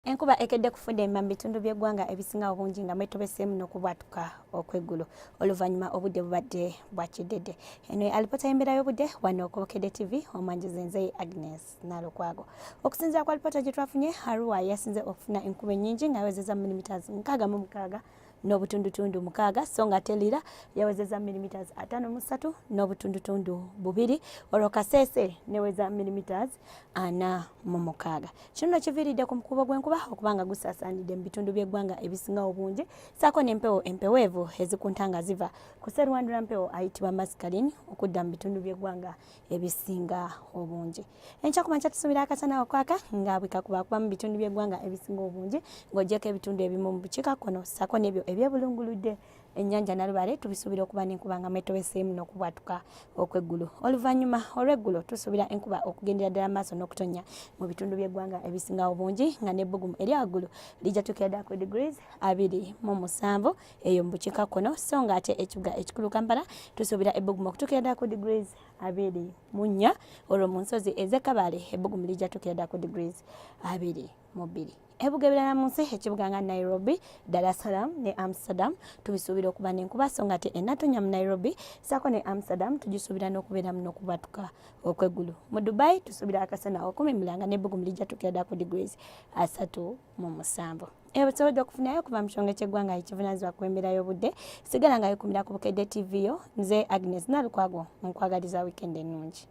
Enkuba ekedde kufudemba mu bitundu by'eggwanga ebisinga obungi nga mwetobeseemu n'okubwatuka okw'eggulo oluvannyuma obudde bubadde bwa kiddedde. Eno ye alipoota y'embeera y'obudde wano ku Bukedde TV, omwanjuzi nze Agnes Nalukwago. Okusinziira ku alipoota gye twafunye, Arua yasinze okufuna enkuba ennyingi nga yawezezza millimeters 66.6, so nga ate Lira yawezezza millimeters 53.2, olwo Kasese neweza millimeters 46. Kino nno kiviiridde ku mukubo gw'enkuba okuba nga gusaasaanidde mu bitundu by'eggwanga ebisinga obungi, ssaako n'empewo empeweevu ezikunta nga ziva ku sseruwandula mpewo ayitibwa Mascarin okudda mu bitundu by'eggwanga ebisinga obungi. Enkya ku makya tusuubira akasana okwaka nga bwe kakubakuba mu bitundu by'eggwanga ebisinga obungi, ng'oggyeko ebitundu ebimu mu bukiikakkono ssaako n'ebyo ebyebulunguludde ennyanja Nalubaale tubisuubira okuba n'enkuba nga mwetobeseemu n'okubwatuka okw'eggulu. Oluvannyuma olw'eggulo tusuubira enkuba okugendera ddala maaso n'okutonnya mu bitundu by'eggwanga ebisinga obungi, nga n'ebbugumu erya waggulu lijja tuukira ddala ku degrees 27 eyo mu bukiikakkono, so nga ate ekibuga ekikulu Kampala tusuubira ebbugumu okutuukira ddala ku degrees 24, olwo mu nsozi ez'e Kabale ebbugumu lijja tuukira ddala ku degrees 22. Ebibuga ebirala mu nsi, ekibuga nga Nairobi, Dar es Salaam ne Amsterdam tubisuubira okuba n'enkuba, so nga ate enatonya mu Nairobi saako ne Amsterdam tugisuubira n'okubeeramu n'okubatuka okw'eggulu. Mu Dubai tusuubira akasana okumemula nga n'ebbugumu lijja tuukira ddala ku degrees 37. Ebyo tusobodde okufunayo okuva mu kitongole ky'eggwanga ekivunaanyizibwa ku embeera y'obudde. Sigala nga wekumira ku Bukedde TV yo. Nze Agnes Nalukwago, nkwagaliza weekend ennungi.